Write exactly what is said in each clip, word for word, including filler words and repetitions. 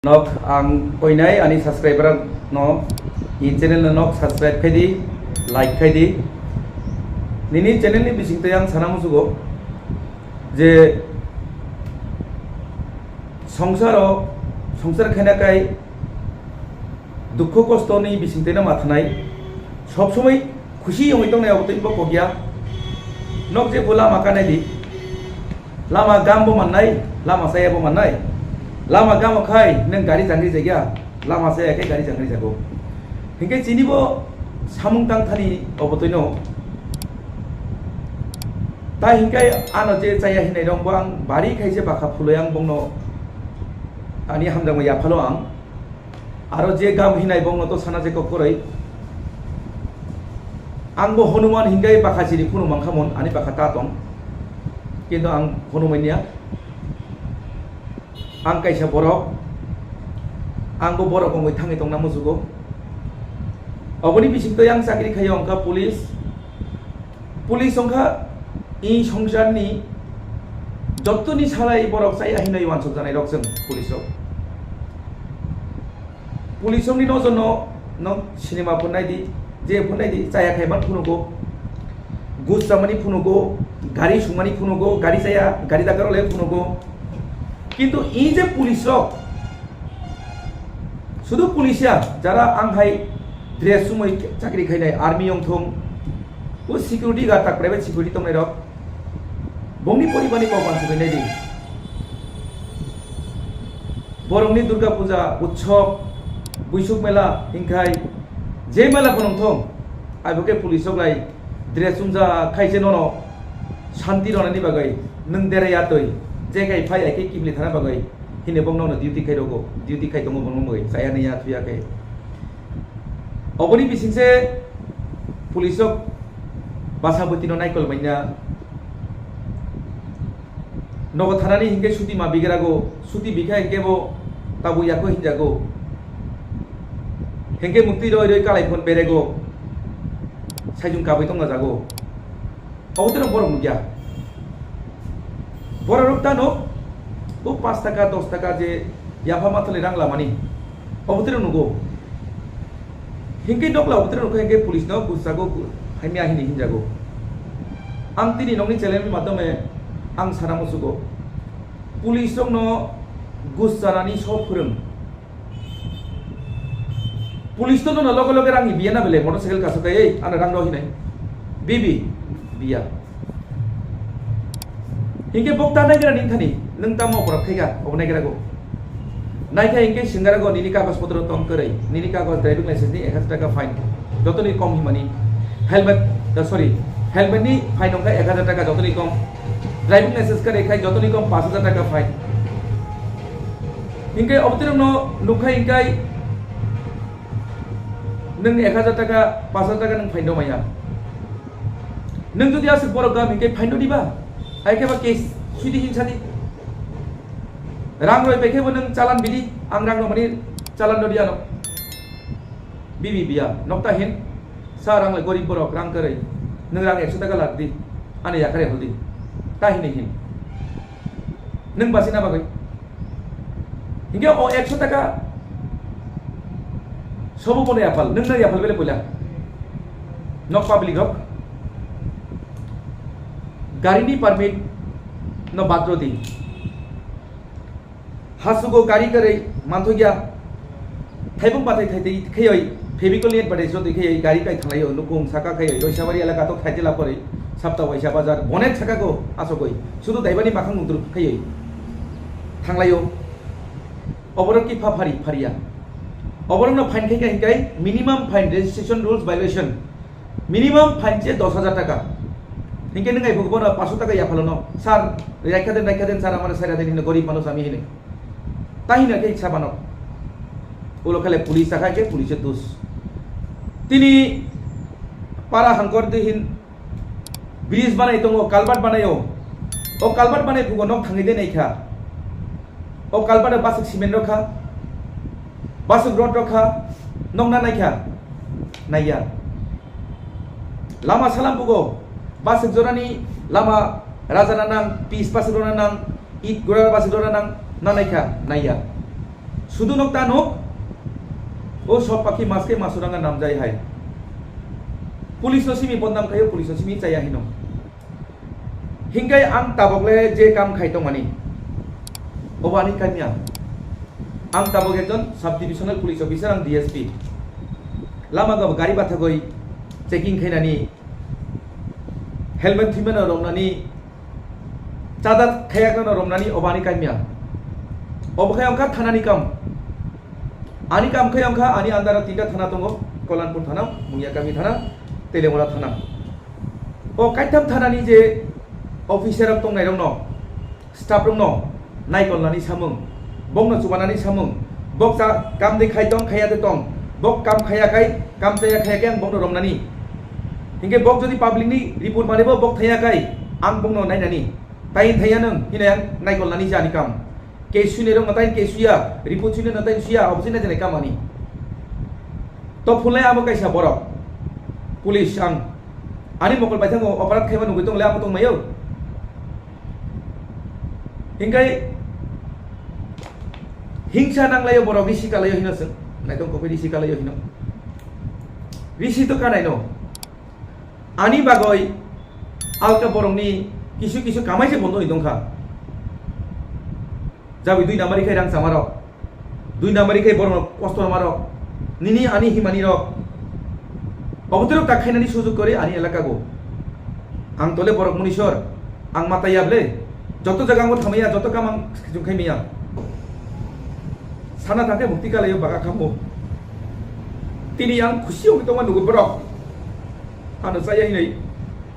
Nok ang koinai ani subscriber no i channel no nok subscribe khai di, like khai di. Nini channel ni bising tei ang sana musugo je songsaro, songsar khaina kai dukhu kosto ni bising tei no mathanai sob somoi khusi wngwi tongnai abo tei bo kokya. Nok je bo lama kanai di. Lama gam bo mannai, lama saya bo mannai. Lama gamo khai nang gari jangri jagya, lama saya khai gari jangri jago. Hinkhe chini bo samung tang thani obo toino. Tai hinkhe ano je chaya hinai rong bo ang bari khai je bakha phuloi ang bongno ani hamjakma yaphalo ang. Aro je gam hinai bongno to sana je kokkoroi. Ang bo Hanuman hinkai bakha chini phunu mankhamon ani bakha ta tong. Kintu ang Hanuman ya. Ang kaisa borok. Ang bo borok wngwi thangwi tongna musugo. Oboni bisingtwi ang chakri khayo wngkha police. Police wngkha i songsarni jottoni salai borok chaya hinwi wansuk janai rok chwng police rok. Police rokni nojono no cinema phunai di, je phunai di chaya khaiman phunugo, gus chamani phunugo, gari sungmani phunugo, gari chaya, gari dagarole phunugo. Kintu i je police rok Sudu police ya, jara ang hai dress sumui chakri khainai army wngthung, o security guard tak private security tongnai rok, bongni poribarni kok bansugwi nai di. Borokni Durga Puja, Utsob, Buisuk Mela, hinkhai je mela phano wngthung, abo khe police rok lai dress sumjak khai se nono shanti rwnani bagwi nwng derai atwi je khai phai hai khe kibli thana bagwi. Hini bok nono duty khai rogo, duty khai tongo bongno mui, chaya naiya thuya khe. Oboni bisingse police rok basa bwtino naikol manya. Nogo thanani hinkhe suti ma bigrago, suti bikha hinkhe bo tabuk yako hinjago. Hinkhe muktwi roi roi kalai phone berego, saijung kabui tongna jago. Obo teno borok nukya. Borok rok tano bo paanch taka, dos taka je yapha mathali rang lamani. Obo teno nugo. Hinkhe nokla obo teno nukha hinkhe police no gusjago, hamya hini hinjago. Ang tini nokni channel ni madhyome ang sana musugo. Police rok no gus chanani so phwrwng. Police to nono loge loge rang ni biya na bele, motorcycle kaso kai, ei, ano rang rw hinai. Bibi, biya. Hinkhe bok ta naigra ning thani, nwng tamo oporab khaika, obo naigra go. Naikha hinkhe singara go nini kagoj potro tong kwrwi, nini kagoj driving license ni ek hajar taka fine. Jotoni kom himani helmet, da, sorry, helmet ni fine wngkha ek hajar taka jotoni kom. Driving license kwrwi khai jotoni kom paanch hajar taka fine. Hinkhe obo twi rokno nukha hinkhe nwng ek hajar taka, paanch hajar taka nwng fine rw maya. Nwng jodi aswk borok gam hinkhe fine rw diba? Hai khe ba case sudi hinsadi. Rang roi bai khe bo nwng chalan bidi, ang rang rw mani chalan rw di ano. Bibi biya, nokta hin, sa rang le gorib borok, rang kwrwi. Nwng rang ekso taka lak di, ani yakhare hol di. Ta hinwi hin. Nwng basina bagwi. Hinkhe o ekso taka sobo bono yaphal, nwng na yaphal bele poila. Nok public rok. Gari ni permit no badro di. Hasugo gari kwrwi manthokya. Thaibung bathai thaitwi kheyoi, Fevicol ni advertise jotwi kheyoi, gari kai thanglaio, nukung saka kheyoi, Roisabari elaka to khaitila pori, sapta waisa bazar, bonet saka go asogoi, sudu daibani makhang nukdru kheyoi. Thanglaio. Oborok ki pha phari, phariya. Oborok no fine khaika hinkai, minimum fine, registration rules violation. Minimum fine je dos hajar taka. Hinkhe nwng ai bono paanch sho taka yaphalo no. Sir, raikha den, raikha den, sir, amare saira den hino, gorib manush ami hino. Ta hino khe sabano. Ulo khale police ta khai khe police dus. Tini para hangkor de hin bridge banai tongo, culvert banaio. O culvert banai phugo nok thangwi de naikha. O culvert baswk cement rokha, baswk rod rokha, nokna naikha, naiya. Lama salam bugo, baswk jorani lama rajana nang, pis baswk rona nang, it gora baswk rona nang, na naikha, naiya. Sudu nok ta nok. O sop pakhi maske masuranga namjai hai. Police no simi bodnam khayo, police no simi chaya hino. Hingkai ang tabok le je kam khai tongmani. Obo ani kamya. Ang tabok ekjon sub divisional police officer, ang D S P. Lama gabo gari bathagoi checking khainani, helmet thwimano romnani, chada khayakno romnani, obo ani kamya. Obo khai wngkha thanani kam. Ani kam khai wngkha, ani under o tinta thana tongo, Kolanpur thana, Mungiakami thana, Telemura thana. O kaitham thanani je officer rok tongnai rokno, staff rokno naikolnani samung, bokno chubanani samung, bok cha kam de khai tong, khaya de tong, bok kam khaya khai, kam chaya khaya khai ang bokno romnani. Hingke bok jodi public ni report mane bo bok thaya khai, ang bokno nainani. Tai thaya nang, hinai ang naikolnani jani kam. Ke sui ne rok matai ke suya, report sui ne natai suya, obo sui na jani kam ani. To phulai amo kaisa borok. Police ang. Ani mokol bai thango, operate khaima nugui tong le amo tong mayo. Hingkai hingsa nanglayo borok, risi kalayo hino se. Naitong kopi risi kalayo hino. Risi to kanai no. Ani bagoi alka borokni kisu kisu kamai se bondo hoi tongkha. Jabi dui number khai rang chamarok. Dui number khai borok kosto rok. Nini ani himani rok. Obotorok tak khainani sujug kori ani elaka go. Ang tole borok munisor. Ang mata yable. Joto jaga ang thamaya, joto kam ang sujug khai maya. Sana thangke mukti kalayo baga kamo. Tini ang khusi ong tongma nugo borok. Ano saya ini.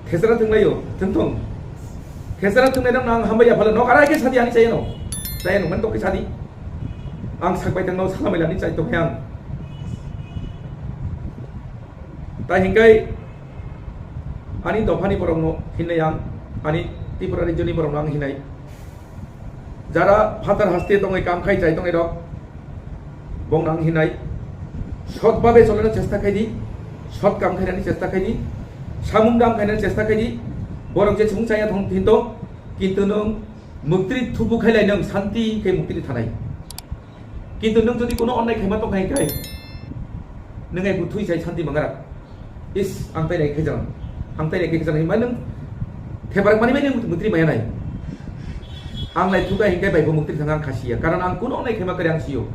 Khesara thwnglaio, thwngthung. Khesara thwngnai nang nang hambai yaphalo, nok ara khe sadi ani chayano. Chayano, man toke sadi. Ang sakbai tangno salamai lani chai tokhe ang. Tai hingkai ani dophani borokno hinai ang, ani Tripura rajyoni borokno ang hinai. Jara phatar haste tongwi kam khai chai tongwi rok, bong nang hinai. Sot babe cholena chesta khai di, sot kam khainani chesta khai di, samung dam khainani chesta khai di. Borok je sumung chaya thong thinto, kintu nung muktri thubu khailai nung santi khe muktri thanai. Kintu nung jodi kono onnai khaima tong khai kai, nung ai buthui sai santi mangara. Is, ang tai nai khe jang. Ang tai nai khe jang hinmai nung thebar mani bai nung mutri maya nai. Ang nai thuka hingkai bai bo mutri thang ang khasiya. Karon ang kuno nai khema kare ang siyo.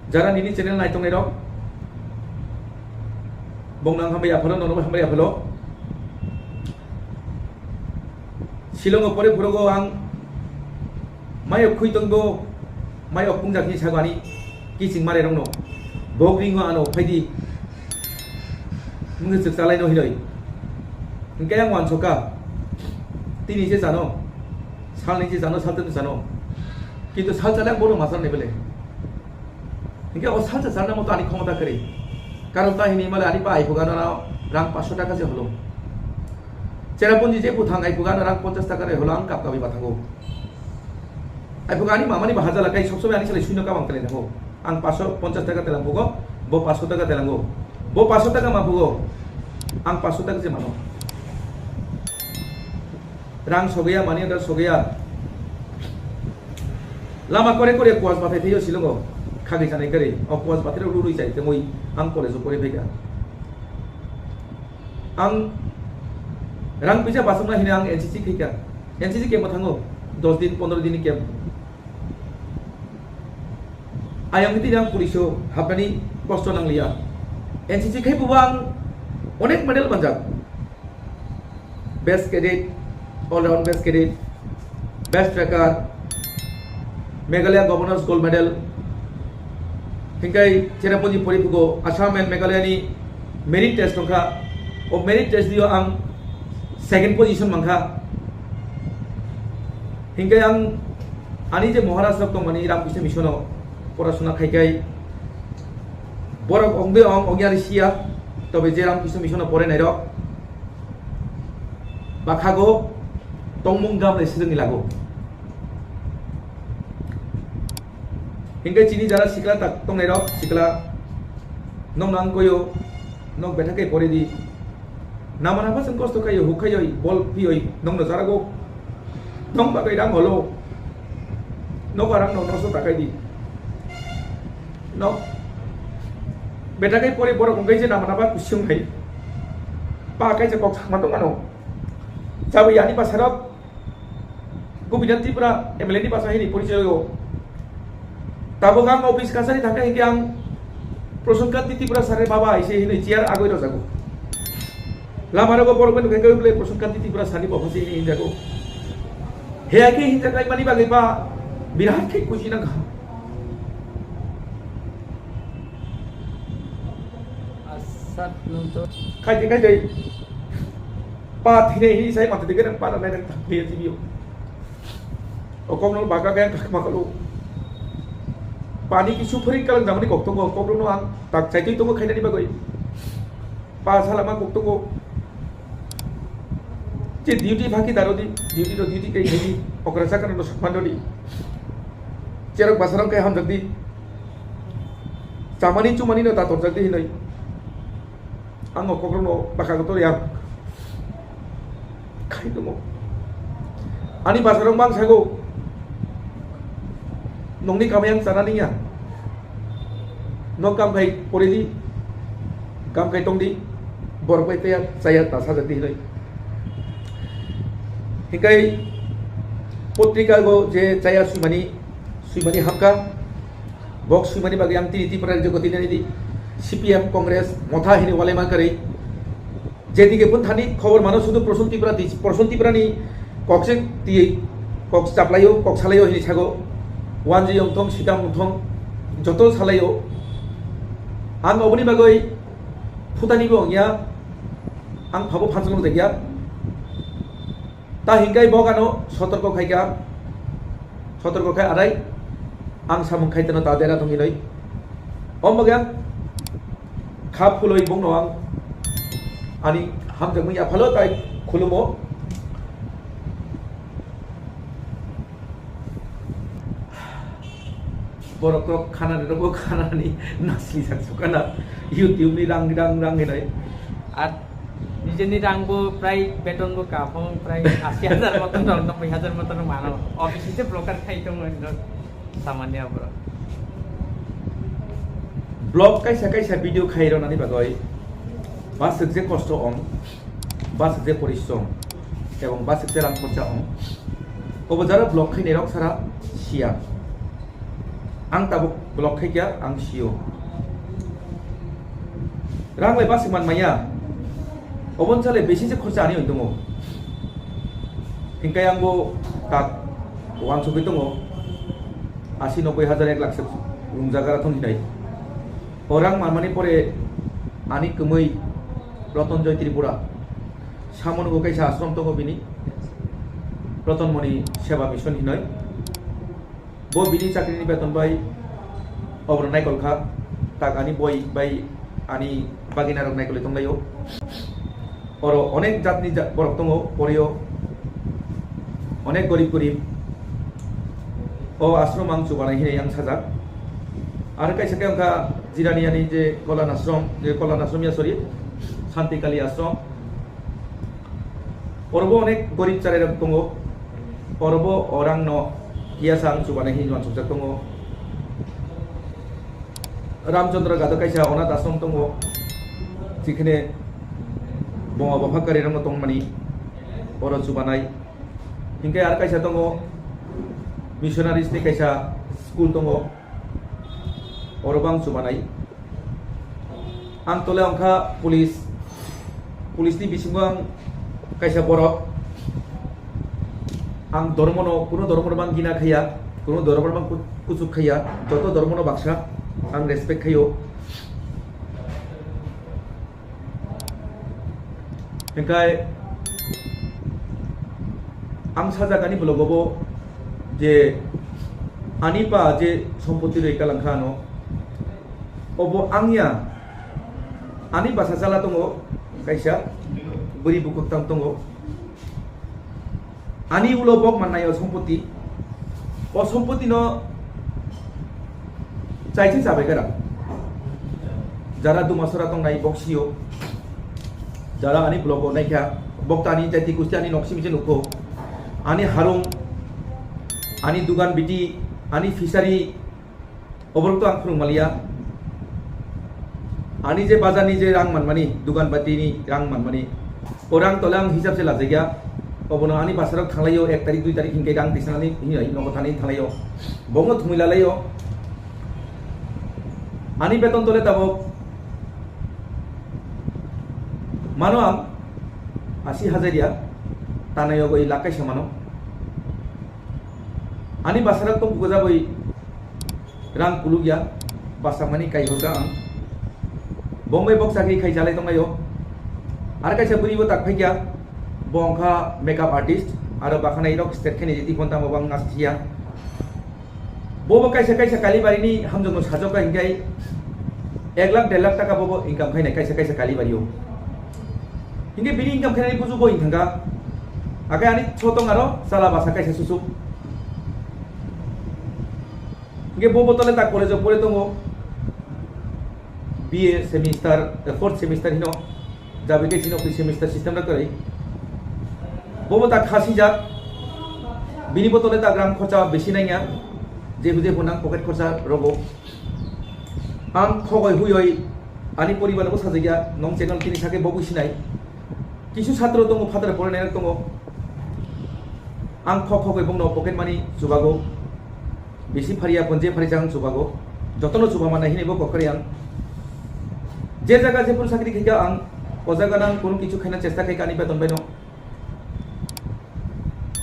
Jara nini channel nai tongnai rok, bong nang hambai aphalo, nono hambai aphalo. Shillong o pore phurogo ang mayo khui tongbo, mayo pungjak ni sagani kiching mare rokno. Bok ringo ano phaidi. Mungwi chwk chalai no hinoi. Hingke ang wansoka. Tini je jano. Salni je jano, saltwk jano. Kintu sal chalai ang bono masal ni bele. Hingke o salsa salna moto ani khomota kwrwi. Karon ta hini male ani pa aiphuga no rang paanch sho taka se holo. Cherrapunji je buthang aiphuga no rang ponchas taka re holo ang kap kabi bathago. Aiphuga ani mamani bahaja lakai sob sobai ani salai suino kabang kale nago. Ang paanch sho ponchas taka telang phugo, bo paanch sho taka telango. Bo paanch sho taka ma phugo. Ang paanch sho taka se mano. Rang sogaya, mani order sogaya. Lama kore kore kuas bathai thaio Shillongo. Khagwi sanai kare. O kuas bathai rok rurwi chai tongwi ang college o pore phaikha. Ang rang pisa basukna hini ang N C C khaikha. N C C camp o thango. Dos din, pondro din ni camp. Ayang tini ang police o hapnani kosto nangliya. N C C khai bo ang onek medal manjak. Best Cadet, All Round Best Cadet, Best Tracker, Meghalaya Governor's Gold Medal, hingkai Cherrapunji Poripugo Assam and Meghalaya ni merit test wngkha, o merit test dio ang second position mankha, hingkai ang ani je Maharashtra tongmani Ramkrishna Mission o porasona khaikai borok ongde ong ongya ni siya, tobe je Ramkrishna Mission o porenai rok bakhago tongmung gam lai sijak ni lago. Hingke chini jara sikla tak tongnai rok, sikla nong nang koyo, nok betha ke pore di. Nama nama seng kosto kayo, huk kayo, bol piyo, nong no jarago. Nong bagai rang holo. Nogo arang no noso takai di. No. Beta kai pori borok wngkai je nama nama kusung hai. Pa kai je kok sama tong ano. Sabu yani pasarok. Gubina Tripura M L A ni basa hini porichai o. Tabuk ang office kasari thangka hingke ang Prasankanti Tripura sare baba aise hini chair agoi rojago. Lama rogo borok bai nukhe kai ble Prasankanti Tripura sani baba se hini hinjago. He ake hinjakai mani bagwi pa birat khe kuji nang kha. Asat nung to. Khai de khai de. Pa thine hini sai mate de gana pa na nai tak de tibio. O kok no baka kaya kak makalo. Pani kisu phari kalang jamani kok tongo, kok no ang tak chai twi tongo khainani bagwi. Pa sala ma kok tongo. Je duty phaki daro di, duty ro duty kai khai di, okra sakra no sakman di. Cherok basarok kai hamjak di. Chamani chumani no tatorjak di hinoi. Ang o kokrokno bwkha kotor ya khai tongo. Ani bwsarok mang sago, "Nongni kamai ang chana ningya. Nok kam khai pore di, kam khai tong di, borok bai taya chaya ta sajak di," hinoi. Hikai potrika go je chaya swimani, swimani hamka, Bok swimani bagwi ang tini Tripura rajyo gotini nini C P M, Congress, Motha hini walai mankari. Jedike pun thani khobor mano sudu Proson Tripura ti, Proson Tripura ni kokse ti kok chaplayo, kok salayo hini sago. Wanji yongthong, sita mungthong, joto salayo. Ang oboni bagwi phutani bo wngya, ang phabo phanchalo jakya. Ta hinkai bok ano sotorko khaikha, sotorko khai arai, ang samung khai teno ta dera thongwi noi. Om bagya kha phuloi bongno ang ani hamjakmung yaphalo tai khulumo. Borok rok khana rok khana ni nasli sak sukana YouTube ni rang rang rang hinai. Ar nijeni rang bo prai beton bo kaphang prai ashi hajar moton rok, noboi hajar moton rok mano. Office se broker khai tongo no samanya bro. Blog kaisa kaisa video khai rok nani bagoi. Baswk je kosto ong, baswk je porishrom, ebong baswk je rang khorcha ong. Obo jara blog khai ni rok sara siya. Ang tabuk blog khai kya ang sio. Rang lai baswk man maya. Obon sale besi se khorcha ani oi tongo. Hingkai ang bo tak wansugwi tongo. Asi noboi hajar ek lakh se rungjagara thong hinai. O rang manmani pore ani kwmwi Rotonjoy Tripura. Samono bo kaisa ashram tongo bini. Rotonmoni Seva Mission hinoi. Bo bini chakrini beton bai oborok naikol kha, tak ani boi bai ani bagina rok naikolwi tonglaio. Oro onek jatni ja-, borok tongo, porio onek gorib gorib. O ashram ang chubanai hinwi ang sajak. Aro kaisa khe wngkha Jirani ani je Kolyan ashram, je Kolyan ashram ya, sorry, Santi Kali ashram. Orobo onek gorib charai rok tongo. Orobo o rang no kiyasa ang chubanai hinwi uansukjak tongo. Ramchandra Gado kaisa onath ashram tongo. Chikhene boma bapha kari rok no tongmani oro chubanai. Hinkhe ar kaisa tongo, missionaries ni kaisa school tongo. Oro bang chubanai. Ang tole wngkha police. Police ni bisingo ang kaisa borok. Ang dhormo no, kuno dhormo no bang gina khaya, kuno dhormo no bang ku-, kuchuk khaya, joto dhormo no baksa ang respect khayo. Hingkai ang sajak ani vlog o bo je ani pa je sompoti rwi kalangkha ano, obo ang ya, ani basa chala tongo kaisa, bwrwi bukhuk tang tongo. Ani ulo bok mannai o sompoti. O sompoti no chaisi chabai kara. Jara Dumasora tongnai bok sio. Jara ani blogo naikha. Bok ta ani jati kusti ani nok simi se nukho. Ani harung, ani dugan biti, Ani fishery oborok to ang phwrwng maliya. Ani je bazar ni je rang manmani, dugan bati ni rang manmani, o rang tole ang hisab se lajagya. Obono ani basarok thanglaio, ek tarik, dui tarik hinke rang tisanani hinwi nogo thani thanglaio. Bongno thumwi lalaio. Ani beton tole tabok mano ang asi hajar ya, tanai ogo i lakh kaisa mano. Ani basarok tong bugo jaboi rang kuluk ya, basa mani kai hoka ang. Bombay bok chakri khai jalai tong ayo. Ar kaisa buri bo tak phai kya, bo wngkha makeup artist, aro bakhana irok state khani jiti phone tamo bang nas siya. Bo bo kaisa kaisa Kalibari ni hamjokno sajokha hinkai ek lakh der lakh taka bo bo income khainai kaisa kaisa Kalibari o. Hinke bini income khainani buju bo hinthangka. Akai ani sotong aro sala basa kaisa susuk. Hinke bo bo tole ta college o pore tongo. B A semester, eh, fourth semester hino. Jabi ke chini office semester system na kwrwi. Bo bo ta khasi jak. Bini bo tole ta gram khorcha besi nangya. Jebu jebu nang pocket khorcha rogo. Ang khogoi huyoi ani poribar bo sajagya. Nong channel tini sake bo businai. Kisu satro tongo, phataro porinai tongo. Ang khok khogoi bongno pocket money chubago. Bisi phariya pon je phari jang chubago. Jotono chuba mana hinwi bo kokriyang. Je jaga je pun sakri khaika ang, o jaga nang kunu kichu khaina chesta khaika ani beton baino.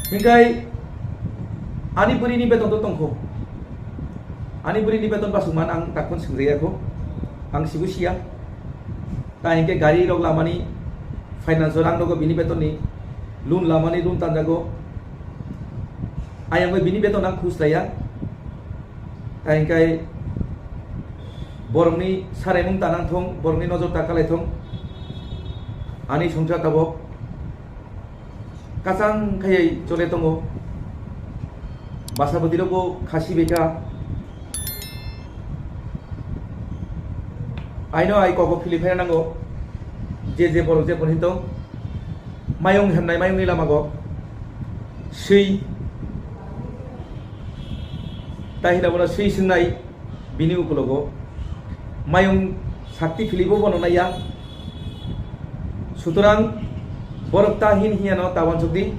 Hinkai ani buri ni beton to tongkho. Ani buri ni beton basuk man ang takhon singriya kho. Ang sibu siya. Ta hinke gari rok lamani finance o rang rogo bini beton ni, loan lamani loan tanjago. Ayang bai bini beton ang khus laya. Ta hinkai borokni saraimung ta nang thong, borokni nojor ta kalai thong. Ani songsa tabok kachang khaiwi chole tongo. Basa bwtwi rokbo khasi bai kha. Aino ai koko philip hai nango. Je je borok je pon hinto. Mayung hemnai mayungni lamago. Swi. Tai hina bono swi swngnai. Bini ukulogo mayung sakti philibo bono naiya. Sutorang borok ta hin hiyano ta wansukdi.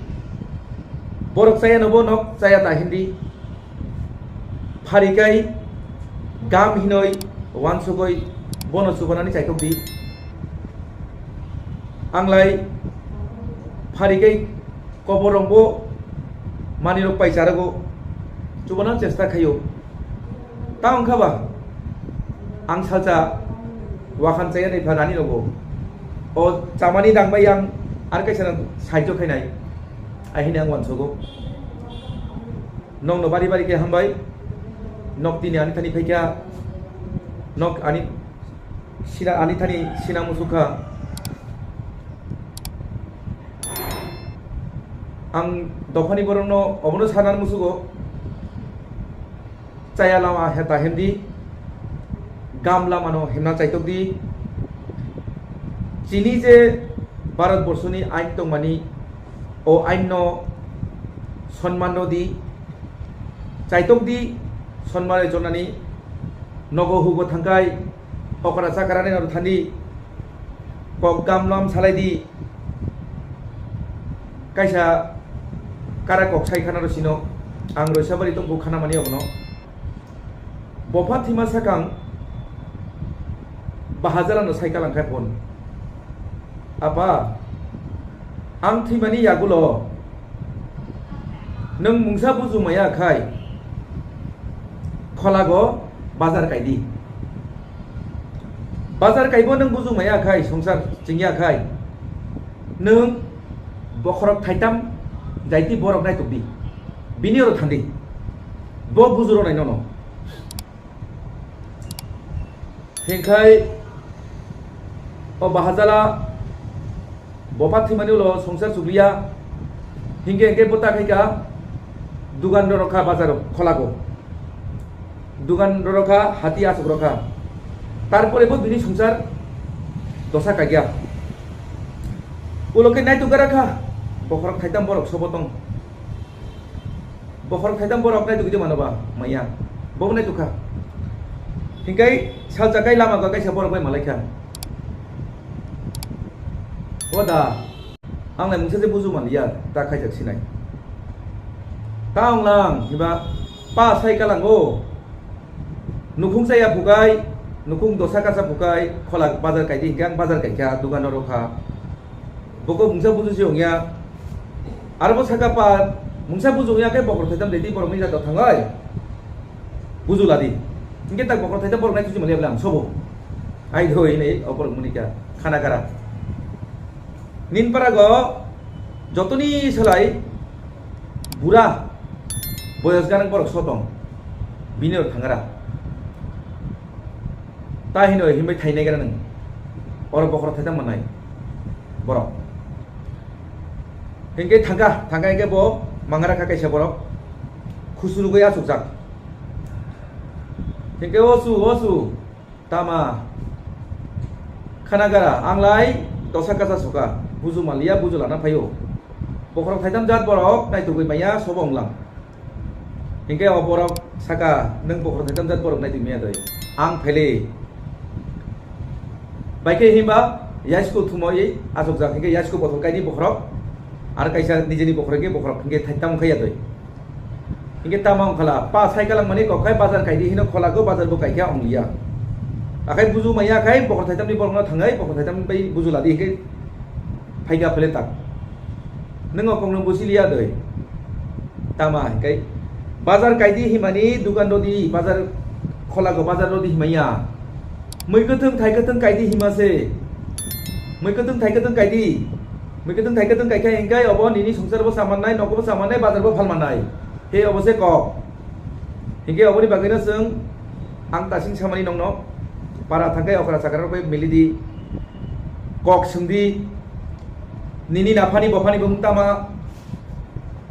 Borok chayano bo nok chaya ta hindi. Pharikai gam hinoi wansugoi bono chubanani chaitokdi. Anglai pharikai Koborokbo manwirok pai charago, chubana chesta khaio. Ta wngkha ba, ang salsa wakhan chaya nai pha rani rogo. O chamani dangbai ang ar kaisa saijo khainai. Ahini ang wansogo. Nokno bari bari khe hambai. Nok tini ani thani phaikha. Nok ani sina ani thani sina musukha. Ang dophani borokno obono sanar musugo. Chaya lama heta hemdi, gam lamano hemna chaitokdi. Chini je Bharat borsoni ain tongmani, o ainno sonman rodi, chaitokdi, sonmare jonani nogo hugo thangkai, okra chakarani naro thandi, kok gam lam salaidi, kaisa kara kok sai khana rosino, ang roisa bari tongkhu khana mani obono. Bopha thima sakang bahajalano sai kalang khai phone. Apa, ang thwimani yagulo nwng mungsa buju maya khai kholago bazar kaidi. Bazar kaibo nwng buju maya khai, songsar chingya khai, nwng bokhorok thaitam jaiti borok naitukdi. Bini oro thandi. Bo buju rwnai nono. Hinkhai o bahajala bopha thwimani ulo songsar chukliya. Hinkhe hinkhe bo ta khaikha dugan rokha bazaro kholago. Dugan rokha hati asuk rokha. Tarpore bo bini songsar dosa kagya. Ulo khe naituk garakha bokhorok thaitam borok sobo tong. Bokhorok thaitham borok nai tugui di mano ba maya. Bo nai tukha. Hingkai salsa kai lama go kaisa borok bai malai kha. O da, ang nai mungsa je buju man ya, ta khaijak sinai. Ta ong lang, hiba pa sai kalango. Nukhung saya bukai, nukhung dosa kasa bukai, khola bazar kaidi hingke ang bazar kaikha, dukan oro kha. Boko mungsa buju se ongya. Aro bo saka pa, mungsa buju ongya khe bokhorok thaitham dedi borok ni jatao thangai. Buju ladi. Hingke tak bokhorok thaitham borok nai tuju mali abla ang sobo. Ai dhoi nei, o borok munika, khana kara. Nin parago jotoni salai bura boyos ganang borok sotong bini rok thangra. Ta hino himbai thainai gara nang. Oro bokhorok thaitham manai borok. Hingke thangka, thangka hingke bo mangara kha kaisa borok. Khusuru goi asukjak. Hingke osu, osu. Tama khanagara, ang lai dosa kasa soka, buju maliya, buju lana phaio. Bokhorok thaitham jat borok naitugwi maya sobo wnglang. Hingke o borok saka, "Nwng bokhorok thaitham jat borok naitugwi maya doi?" Ang phaile. Baikhe himba yaisko thumoi achukjak, hingke yaisko bothor kaini bokhorok, ar kaisa nijeni bokhorok hingke bokhorok hingke thaitham wngkha ya doi. Hingke tama wngkhala, pa sai kalang mani kok khai bazar kaidi hino kholago bazar bo kaikha ongliya. Akhai buju maya khai bokhorok thaitham ni borokno thangai bokhorok thaitham bai buju ladi hingke phaika phele tak. Nwng o kokno busi liya doi. Tama hingke bazar kaidi himani dukan rodi bazar kholago bazar rodi himaya. Mui kwthwng thai kwthwng kaidi hima se. Mui kwthwng thai kwthwng kaidi. Mui kwthwng thai kwthwng kaikha hingke obo nini songchar bo samannai, nogo bo samannai, bazar bo phalmannai. He obo se kok. Hingke oboni bagwino chwng ang tasing samani nongno para thangkai okra chakra rok bai mili di. Kok swng di. Nini naphani bophani bumung tama.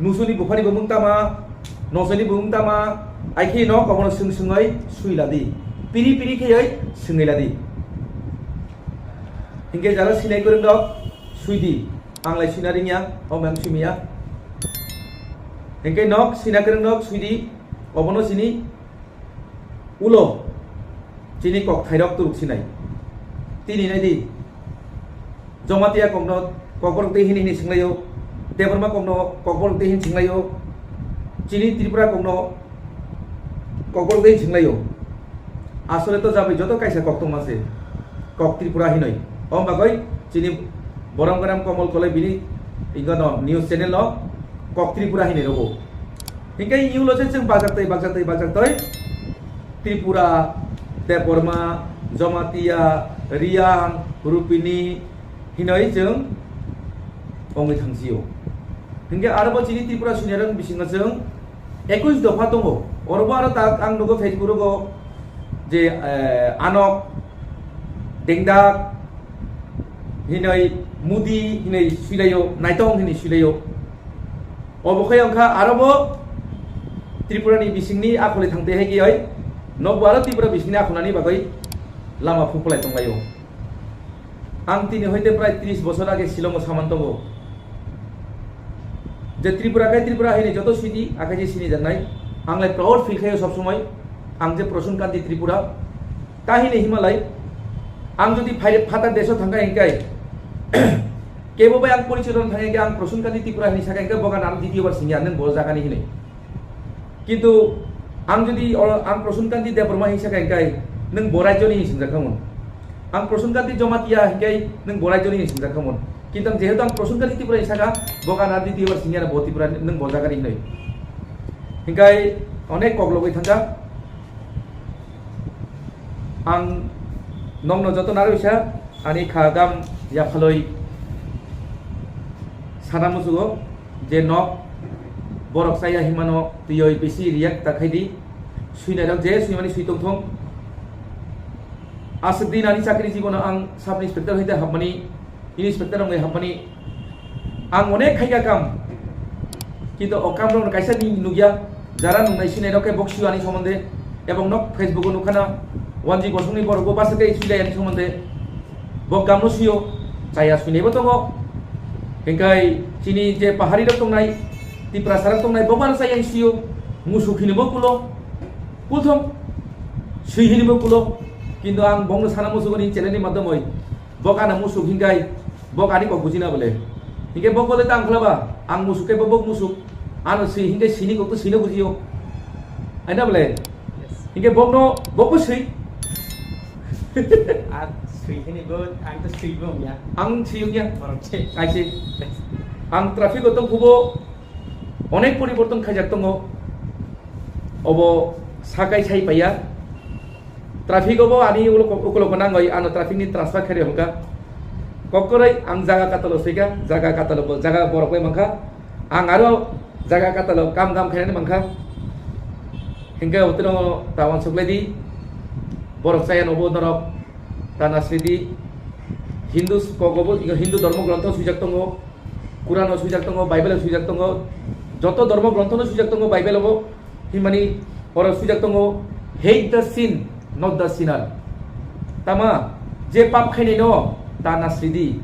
Nusuni buphani bumung tama, nosoni bumung tama, aikhe nok obono swng swngwi sui ladi. Piri piri kheyoi swngwi ladi. Hinkhe jara sinai kwrwng rok sui di. Ang lai sina ringya, o mang simiya. Hinkhe nok sina kwrwng rok sui di, obono sini ulo chini kok thairok turuk sinai. Tini nai di. Jamatia kokno kokborok tei hini hini swnglaio. Debbarma kokno kokborok tei hini swnglaio. Chini Tripura kokno kokborok tei hini swnglaio. Asole to jabwi joto kaisa kok tongma se. Kok Tripura hinoi. Om bagoi chini borom ganam Komol Koloi bini ingano news channel no kok Tripura hinoi rogo. Hinkhe iulo se chwng bajak tei bajak tei bajak tei Tripura, Debbarma, Jamatia, Riang, Rupini hinoi chwng ongwi thangsio. Hinkhe aro bo chini Tripura senior wng bisingo chwng ekush dopha tongo. Orobo aro tak ang nugo Facebook rogo je, eh, Anok, Dengdak, hinoi Mudi, hinoi suilaio, Naitong hinoi suilaio. Obo khe wngkha aro bo Tripura ni bisingni akholi thangtwi hai kiyoi, nokbo aro Tripura bisingni akholnani bagwi lama phupulai tonglaio. Ang tini hoite prai tris bosor age Shillongo saman tongo. Je Tripura khai Tripura haini joto sini akai je sini janai. Ang lai proud feel khayo sob somoi. Ang je Prasun Kanti Tripura. Tahini Himalai. Ang jodi phai phatar deso thangkai hingkai. Kebo bai ang porichai rwna thangya khe ang Prasun Kanti Tripura hinwi sakha hingke bogan aro ditiyo bar singya nang bo jagani hinwi. Kintu ang jodi oro ang Prasun Kanti Debbarma hinwi sakha hingke nang bo rajyoni hinwi singjak khamon. Ang Prasun Kanti Jamatia hingke nang bo rajyoni hinwi singjak khamon. Kintu ang jehetu ang Prasun Kanti Tripura hinwi sakha bogan aro ditiyo bar singya bo Tripura nang bo jagani hinwi. Hingke onek kok logoi thangkha. Ang nokno joto narwisa ani kha gam yaphaloi sana musugo je nok borok chaya himano tiyoi bisi react ta khaidi. Suinai rok je suimani sui tongthong. Aswk din ani chakri jibono ang sub inspector hoite hapmani, inspector wngwi hapmani. Ang onek khaikha kam, kintu o kam rok kaisa ni nukya, jara nungnai sinai rok khe bok sio ani somonde, ebong nok Facebook o nukha na, wanji bosong ni borok bo basa khe suilai ani somonde, bo kam no sio, chaya suinai bo tongo, hingkai chini je pahari rok tongnai, Tiprasa rok tongnai, bo bana chaya sio, musuk hini bo kulo, kulthom, sui hini bo kulo, kintu ang bongno sana musuk ni channel ni madhyamoi, bo kana musuk hingai, bo ani kok bujina bole, hinke bo kole tang khlaba, ang musuk ke bo bok musuk, ano sui hinke sini kok to sino bujio, aina bole, hinke bokno bok bo sui. Ar sui hini bo, ang to sui bo ya. Ang sui ya. Borok se. Ai se. Ang traffic o tong kubo onek poriborton khaijak tongo. Obo sakai sai paiya. Traffic obo ani ulo, ulo ko nangoi ano traffic ni transfer khairi hongka. Kokkorai ang jaga katalo soika, jaga katalo bo, jaga borok bai mangkha. Ang aro jaga katalo kam kam khainani mangkha. Hingke utino ta wansuk lai di. Borok chaya nobo norok ta nasri di. Hindu kogobo, Hindu dhormo grontho swijak tongo. Quran o swijak tongo, Bible o swijak tongo. Joto dhormo grontho no swijak tongo Bible o. Himani oro swijak tongo, "Hate the sin, not the sinner." Tama, je pap khainai no, ta nasri di.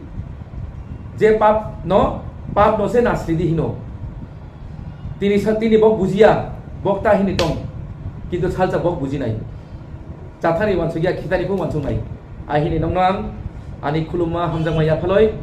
Je pap no, pap no se nasri di hino. Tini sa-, tini bok bujiya, bok ta hini tong. Kintu salsa bok bujinai. Chathani wansukya, khitani bo wansuknai. Ai hini nongno ang, ani khulumma hamjakma yaphaloi.